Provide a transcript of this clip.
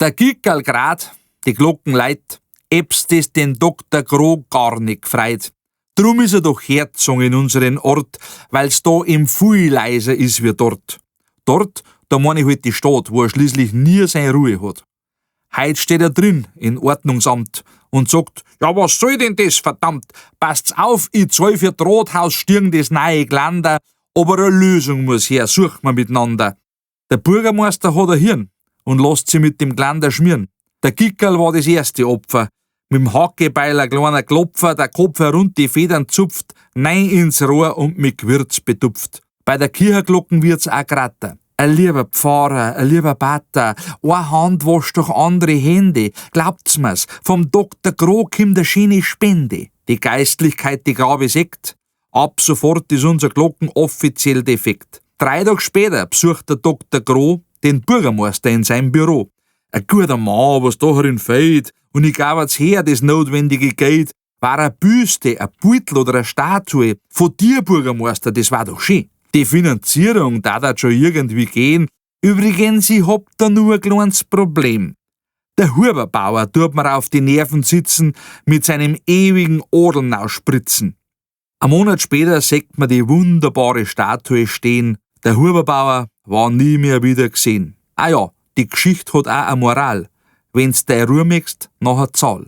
Der Gickerl grad, die Glocken leit, eb's des den Dr. Groh gar nicht gfreit. Drum is er doch herzogen in unseren Ort, weil's da ihm viel leiser is wie dort. Dort, da mein ich halt die Stadt, wo er schließlich nie seine Ruhe hat. Heut steht er drin in Ordnungsamt und sagt, ja, was soll denn das, verdammt? Passt's auf, ich zahl für Rathaus stirn das neue Glander, aber eine Lösung muss her, sucht man miteinander. Der Bürgermeister hat ein Hirn und lässt sich mit dem Glander schmieren. Der Gickerl war das erste Opfer. Mit dem Hackebeil ein kleiner Klopfer, der Kopf herunter, die Federn zupft, nein ins Rohr und mit Gewürz betupft. Bei der Kirchenglocken wird's auch gratter. Ein lieber Pfarrer, ein lieber Pater, eine Hand wascht doch andere Hände. Glaubt's mir's, vom Dr. Groh kommt eine schöne Spende. Die Geistlichkeit, die Grabe sägt. Ab sofort ist unser Glocken offiziell defekt. 3 Tage später besucht der Dr. Groh den Bürgermeister in seinem Büro. Ein guter Mann, was da herin fehlt, und ich gab her das notwendige Geld, war eine Büste, ein Beutel oder eine Statue von dir, Bürgermeister, das war doch schön. Die Finanzierung da dat schon irgendwie gehen. Übrigens, ich hab da nur ein kleines Problem. Der Huberbauer tut mir auf die Nerven sitzen mit seinem ewigen Odeln ausspritzen. Ein Monat später sieht man die wunderbare Statue stehen. Der Huberbauer war nie mehr wieder gesehen. Ah ja, die Geschichte hat auch eine Moral. Wenn's dei Ruhe möchtst, nachher zahl.